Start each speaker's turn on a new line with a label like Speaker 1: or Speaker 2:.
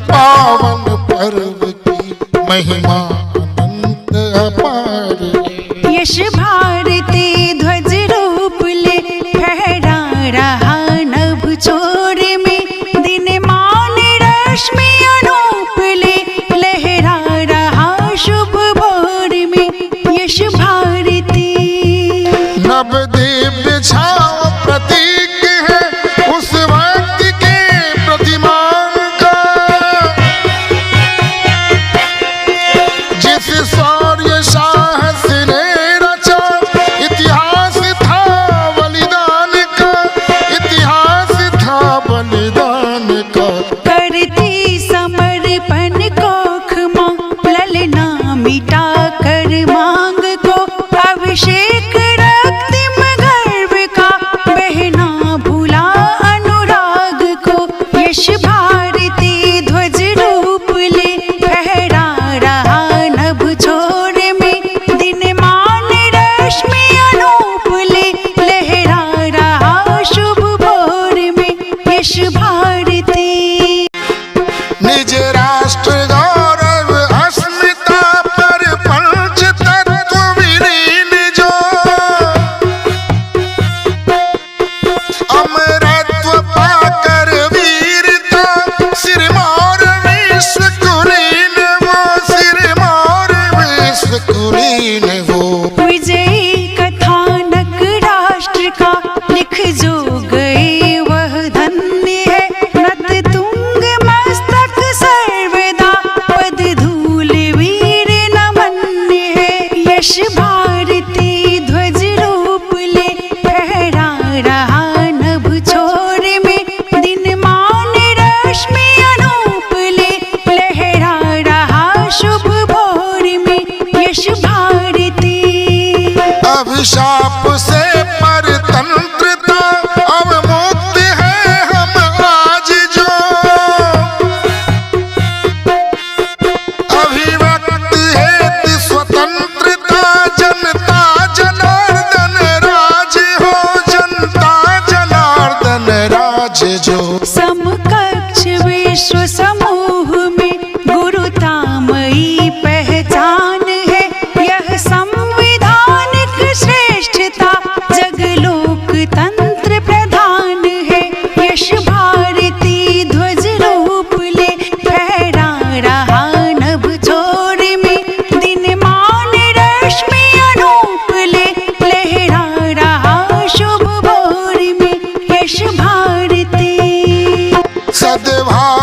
Speaker 1: पावन पर्व की महिमा अनंत अपार है।
Speaker 2: यश भारती ध्वज रूप ले फहरा रहा नभ छोर में, दिन मान रश्मि अनूप ले लहरा रहा शुभ भोर में। यश भारती
Speaker 1: नव दिव्य छाव प्रतीक है उस भक्ति के प्रतिमान का, जिस शौर्य साहस ने रचा इतिहास था बलिदान का, इतिहास था बलिदान का।
Speaker 2: करती समर्पण कोख माँ ललना मिटा कर मांग को, अभिषेक रक्तिम गर्भ का बहना भूला अनुराग को। यश भारती ध्वज रूप ले फहरा रहा नभ छोर में, दिन मान रश्मि अनूप ले लहरा रहा शुभ भोर में। यश भारती
Speaker 1: निज राष्ट्र गौरव अस्मिता पर पंच तत्व विलीन जो, अमरत्व पाकर वीरता सिरमौर विश्व कुलीन वो, सिरमौर विश्व कुलीन वो।
Speaker 2: विजयी कथानक राष्ट्र का लिख जो गए वह धन्य है, नत तुंग मस्तक सर्वदा पद धूल वीर नमन्य है। यश भारती ध्वज रूप ले फहरा रहा नभ छोर में, दिन मान रश्मि अनूप ले लहरा रहा शुभ भोर में। यश भारती
Speaker 1: अभिशाप से परतंत्रता अब मुक्त है हम आज जो, अभिव्यक्त हेतु स्वतंत्रता जनता जनार्दन राज हो, जनता जनार्दन राज जो।
Speaker 2: समकक्ष विश्व समूह में गुरुतामयी पहचान है, यह संविधानिक श्रेष्ठता जग लोकतंत्र प्रधान है। यश भारती ध्वज रूप ले फहरा रहा नभ छोर में, दिन मान रश्मि अनूप ले लहरा रहा शुभ भोर में। यश भारती
Speaker 1: सद्भाव